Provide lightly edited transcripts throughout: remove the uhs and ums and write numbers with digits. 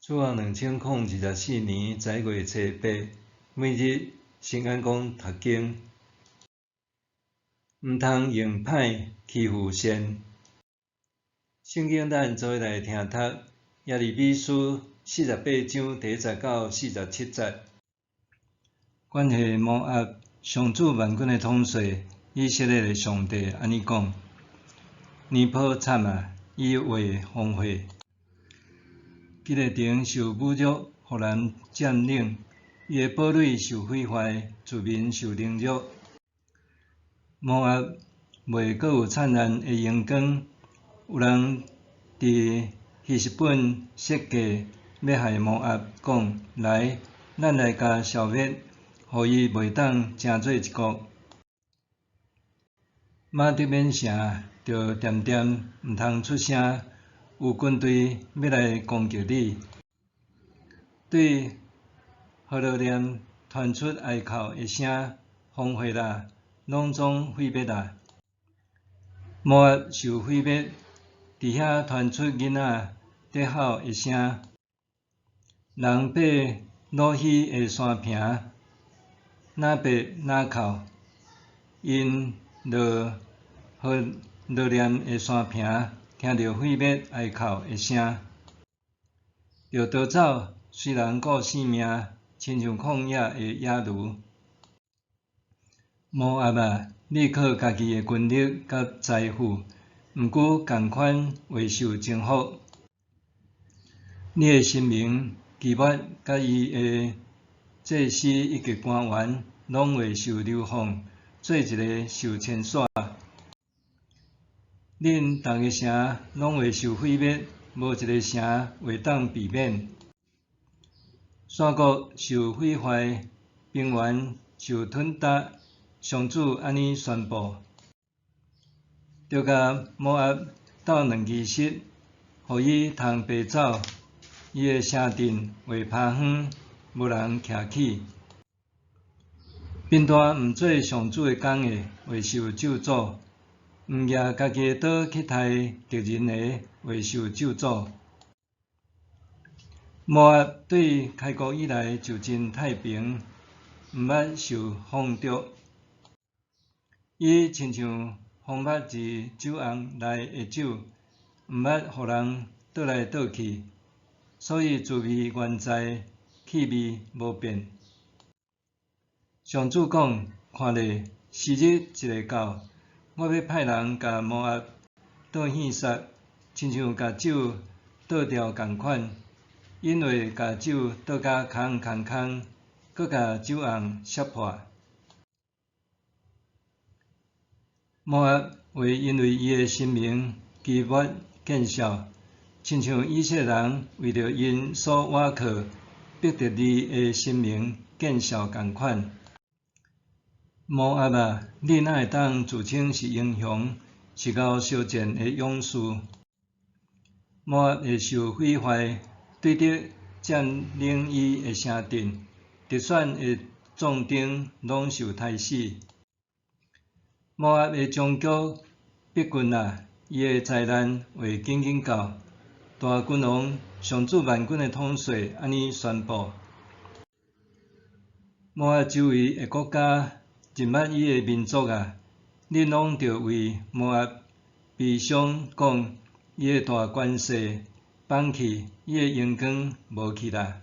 主後2024年11月初八，每日新安講讀經，毋通用歹欺負善。聖經咱做伙來聽讀耶利米書48章第一節到47節。關係摩押，上主萬軍的統帥，以色列的上帝按呢講：尼波慘啊，伊會荒廢。基列城受侮辱，予人佔領；伊的堡壘受毀壞，住民受凌辱。摩押袂閣有燦爛的榮光，有人佇希實本設計欲害摩押，講：來，咱來共消滅，予伊袂當成做一國。瑪德緬城著恬恬，毋通出聲。有軍隊欲來攻擊你，對何羅念傳出哀哭的聲，荒廢啦，攏總毀滅啦！摩押受毀滅，佇遐傳出囡仔咧吼的聲。人爬魯希的山坪，若爬若哭，𪜶落何羅念的山坪。聽著毀滅哀哭的聲，著逃走，隨人顧性命，親像曠野的野驢。摩押啊，你靠家己的軍力佮財富，毋過仝款會受征服。你的神明基抹佮伊的祭司以及官員，攏會受流放，做一个受遷徙。恁逐个城攏會受毀滅，無一个城會當避免。山谷受毀壞，平原受吞食。上主按呢宣布：著共摩押鬥兩支色，予伊通爬走，伊的城鎮會拋荒，無人徛起。貧惰毋做上主的工的，會受咒詛。毋舉家己的刀去刣敵人的，會受咒詛。摩押對開國以來就真太平，毋捌受放逐。伊親像封密佇酒甕內的酒，毋捌予人倒來倒去，所以滋味原在，氣味無變。上主講：看咧，時日一下到，我欲派人共摩押倒獻殺，親像共酒倒掉仝款，𪜶會共酒倒甲空空空，閣共酒甕摔破。摩押會因為伊的神明基抹見笑，親像以色列人為著𪜶所倚靠伯特利的神明見笑仝款。摩押啊，你哪會當自稱是英雄，是𠢕相戰的勇士？摩押會受毀壞，對敵佔領伊的城鎮，得選的壯丁攏受刣死。摩押的終局逼近啦，伊的災難會緊緊到。大君王上主萬軍的統帥按呢宣布：摩押周圍的國家，認捌伊的民族啊，恁攏著為摩押悲傷，講伊的大權勢崩去，伊的榮光無去啦。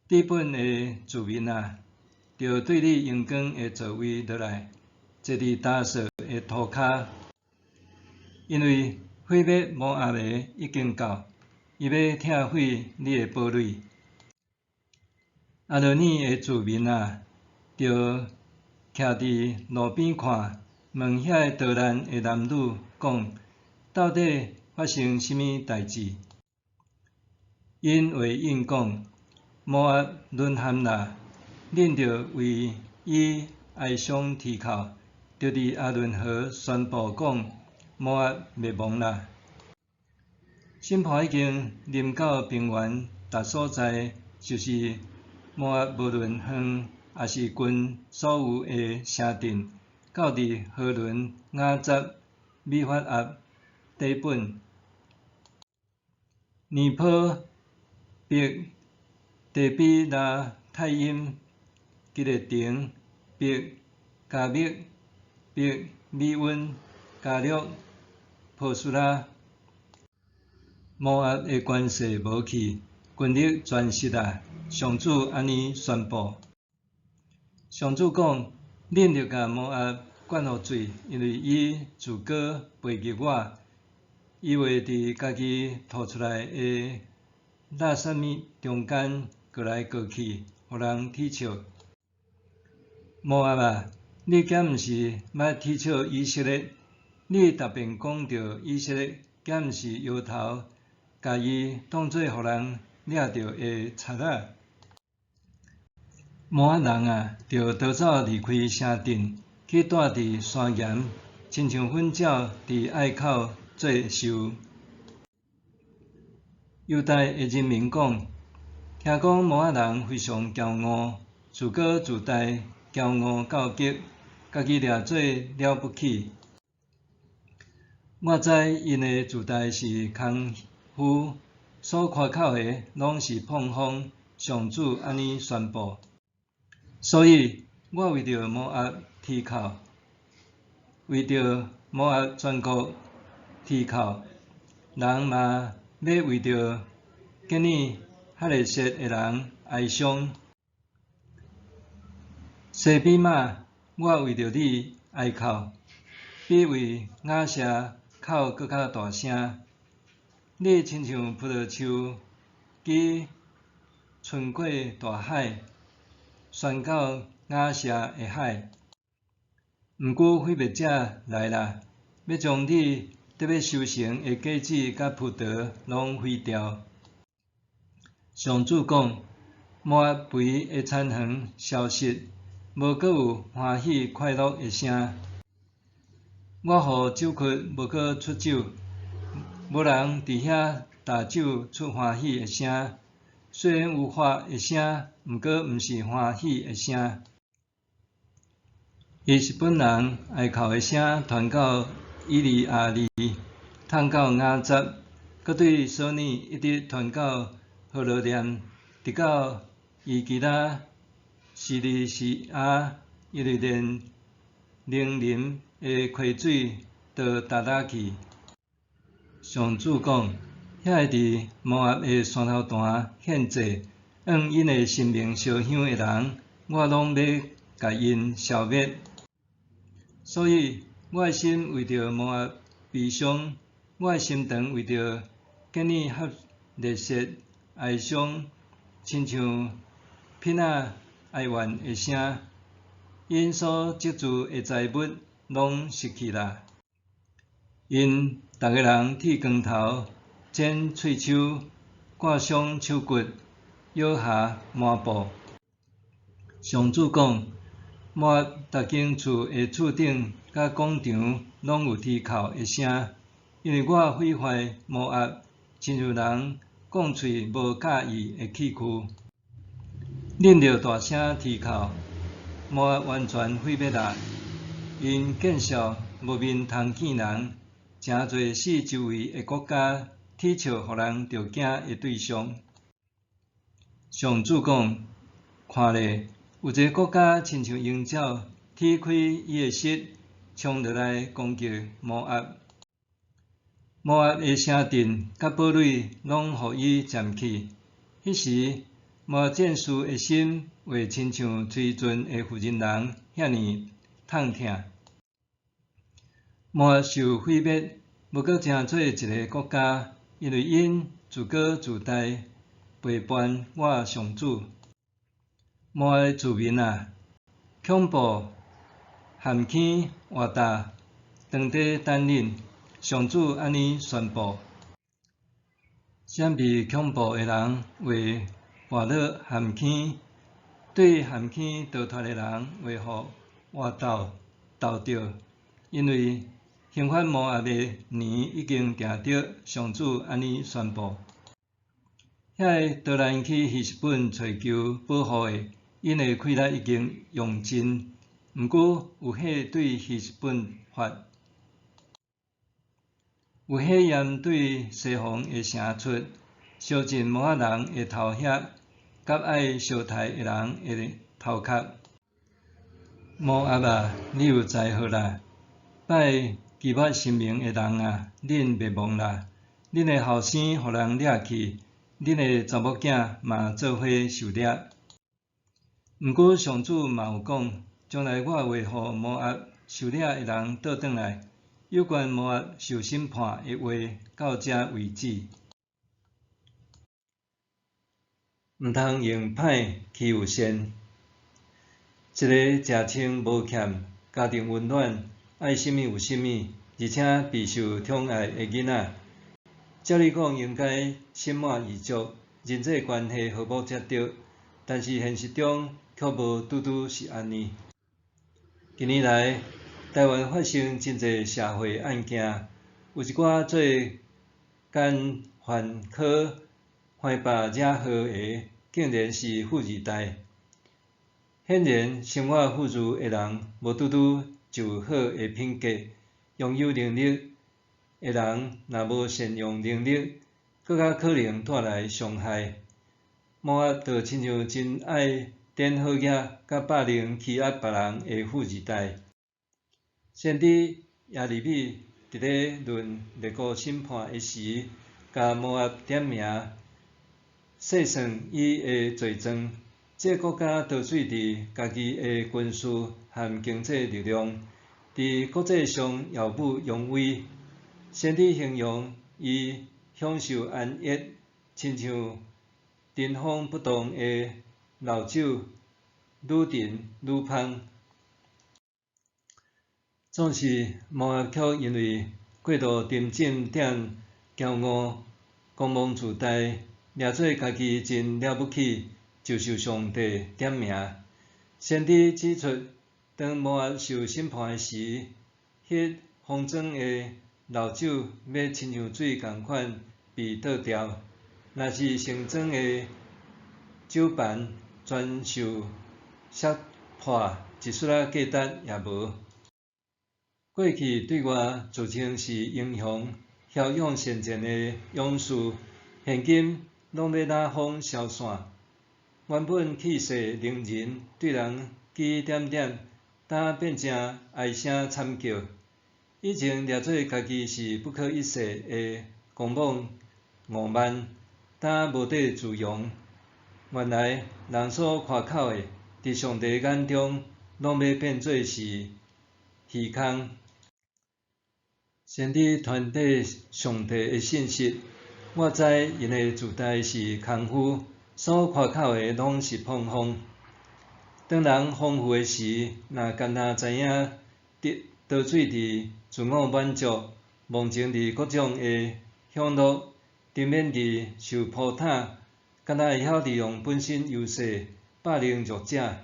底本的住民啊，著對你榮光的座位落來，坐佇大掃的塗跤，因為毀滅摩押的已經到，伊欲拆毀你的堡壘。亞羅爾的住民啊，著徛佇路邊看，問遐个逃難的男女講：到底發生啥物代誌？𪜶回應講：摩押淪陷啦！恁著為伊哀傷啼哭，著佇亞倫河宣布講：摩押滅亡啦！審判已經臨到平原逐所在，就是摩押無論遠抑是近所有的城鎮，到佇何倫、雅雜、米法鴨、底本、尼波伯底比拉泰因、基列亭、伯迦密、伯米温、迦略、波斯拉。摩押的权势无去，权力全失啊！上主按呢宣布。上主讲：恁著共摩押灌予水，因為伊自高背逆我，伊會佇家己吐出來的垃圾物中間過來過去，予人恥笑。摩押啊，你敢毋是捌恥笑以色列？你逐遍講著以色列，敢毋是搖頭，共伊當做予人掠著的賊仔？摩押人啊，著逃走離開城鎮，去蹛佇山岩，親像糞鳥佇隘口做岫。猶大的人民講：聽講摩押人非常驕傲，自高自大，驕傲到極，家己掠做了不起。我知𪜶的自大是空虛，所誇口的攏是膨風。上主按呢宣布。所以我為著摩押啼哭，為著摩押全國啼哭，人嘛欲為著結爾哈勒設的人哀傷。西比瑪，我為著你哀哭，比為雅謝哭閣較大聲。你親像葡萄樹，枝伸過大海，伸到雅謝的海。毋過毀滅者來啦，欲將你得欲收成的果子佮葡萄攏毀掉。上主講：摩押肥的田園消失，無閣有歡喜快樂的聲。我予酒窟無閣出酒，無人佇遐打酒出歡喜的聲。雖然有喝的聲，毋過毋是歡喜的聲。希實本人哀哭的聲傳到以利亞利，痛到雅雜，閣對索尼一直傳到何羅念，直到伊基拉西利西亞，因為連寧林的溪水都焦焦去。上主講：遐個佇摩押的山頭壇獻祭，向𪜶的神明燒香的人，我攏欲共𪜶消滅。所以，我的心為著摩押悲傷，我的心腸為著結爾哈勒設哀傷，親像囡仔哀怨的聲。𪜶所積聚的財物攏失去啦。𪜶逐个人剃光頭、剪喙鬚、割傷手骨、搖箬麻布。上主講：摩押逐間厝的柱頂佮廣場攏有啼哭的聲，因為我毀壞摩押，親像人講喙無佮意的器具。恁著大聲啼哭，摩押完全毀滅啦！𪜶見笑無面通見人，誠濟四周圍的國家恥笑予人著驚的對象。上主講：看咧，有一个國家親像鷹鳥，展開伊的翼，衝落來攻擊摩押。摩押的城鎮佮堡壘攏予伊佔去。彼時，摩押戰士的心會親像催盡的婦人人遐爾痛疼。摩押受毀滅，無閣成做一个國家，因為𪜶自高自大，背叛我上主。摩押的子民啊，恐怖、譀坑、活踏，當佇等恁。上主按呢宣布：閃避恐怖的人會跋落譀坑，對譀坑逃脫的人會予活斗鬥著，因為刑罰摩押的年已經定著。上主按呢宣布。遐個逃難去希實本揣求保護的，𪜶的氣力已經用盡，毋過有火對希實本發，有火焰對西宏的城出，燒盡摩押人的頭額，佮愛相刣的人的頭殼。摩押啊，你有災禍啦！拜基抹神明的人啊，恁滅亡啦！恁的後生予人掠去，恁的查某囝嘛做伙受掠。毋過上主嘛有講，將來我會予摩押受掠的人倒轉來，有關摩押受審判的話到這為止。毋通用歹欺負善。一个食穿無欠、家庭溫暖、愛啥物有啥物，而且備受寵愛的囡仔，照理講應該心滿意足，人際關係和睦才對。但是現實中卻無拄拄是按呢。近年來，台灣發生真濟社會案件，有一寡做奸犯科、橫霸惹禍的，竟然是富二代。顯然，生活富裕的人無拄拄就有好的品格，擁有能力的人若無善用能力，閣較可能帶來傷害。摩押就親像真愛顛好額，佮霸凌欺壓別人的富二代。先知耶利米佇咧論列國審判的時，共摩押點名，細算伊的罪狀。這個國家陶醉佇家己的軍事和經濟力量，佇國際上耀武揚威。先知形容伊享受安逸，親像塵封不動的老酒愈陳愈芳。總是摩押卻因為過度沉浸踮驕傲、狂妄自大，掠做家己真了不起，就受上帝點名。先知指出，當摩押受審判的時，彼封裝的老酒欲親像水仝款被倒掉。若是盛裝的酒盤全受摔破，一絲仔價值也無。過去對外自稱是英雄、驍勇善戰的勇士，現今攏欲若風消散。原本氣勢凌人，對人指指點點，今變成唉聲慘叫。以前掠做家己是不可一世的狂妄傲慢，今無地自容。原來人所誇口的，佇上帝眼中，攏欲變做是虛空。先知傳遞上帝的信息，我知𪜶的自大是空虛，所誇口的攏是膨風。當人豐富的時，若敢若知影陶醉佇自我滿足，忘情佇各種的享樂，沉湎佇受鋪毯，敢若會曉利用本身優勢霸凌弱者，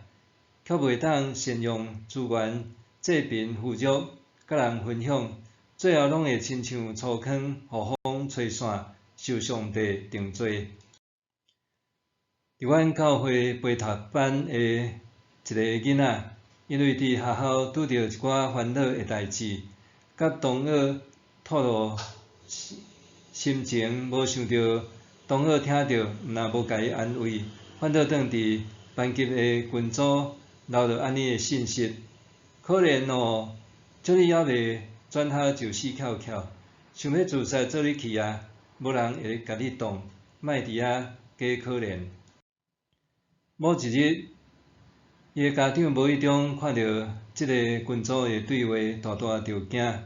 卻袂當善用資源濟貧扶弱，佮人分享，最後攏會親像粗糠，予風吹散，受上帝定罪。佇阮教會陪讀班的一个囡仔，因為佇學校拄著一寡煩惱的代誌，佮同學吐露心情，無想著同學聽著，毋但無共伊安慰，反倒轉佇班級的群組留落按呢的信息：可憐哦，祝你猶未轉學就死翹翹，想欲自殺做你去啊，無人會共你擋，莫佇遐假可憐。某一日，伊的家長無意中看著這个群組的對話，大大著驚。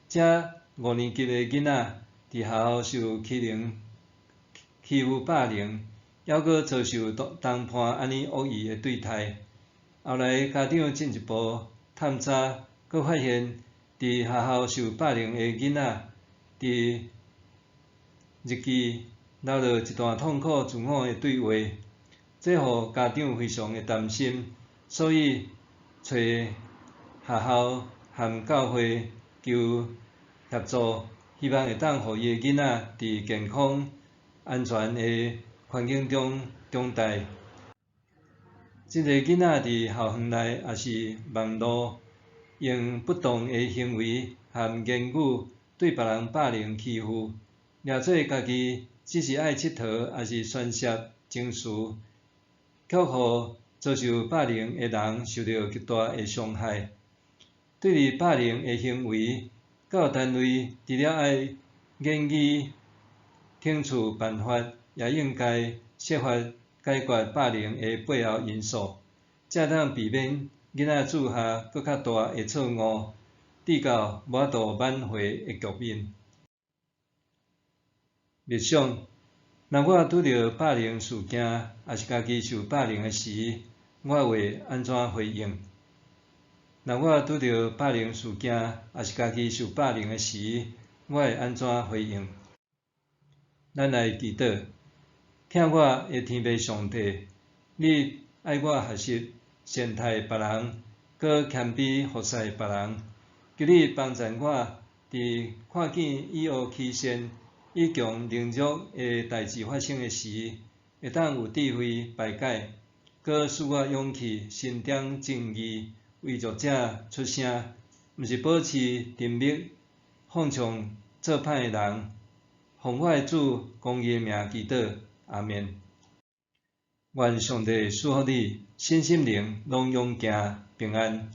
這五年級的囡仔佇學校受欺凌、欺負霸凌，猶閣遭受同伴按呢惡意的對待。後來家長進一步探查，閣發現佇學校受霸凌的囡仔，佇日記留落一段痛苦自我的對話。這予家長非常的擔心，所以揣學校和教會求協助，希望會當予伊的囡仔佇健康、安全的環境中長大。真濟囡仔佇校園內抑是網路，用不當的行為和言語對別人霸凌欺負，掠做家己只是愛𨑨迌，抑是宣洩情緒，卻予遭受霸凌的人受著極大的傷害。對於霸凌的行為，教育單位除了愛研擬懲處辦法，也應該設法解決霸凌的背後因素，才會當避免囡仔鑄下閣較大的錯誤，至到無法度挽回的局面。默想：若我拄著霸凌事件，抑是家己受霸凌的時，我會按怎回應？若我拄著霸凌事件，抑是家己受霸凌的時，我會按怎回應？咱來祈禱，疼我的天父上帝，你愛我學習善待別人，閣謙卑服侍別人。求你幫贊我，佇看見以惡欺善、以強凌弱的代誌發生的時，會當有智慧排解，閣賜我勇氣，伸張正義，為弱者出聲，毋是保持沉默，放縱做歹的人。奉我的主公義的名祈禱，阿們。願上帝賜福你，身心靈攏勇健平安。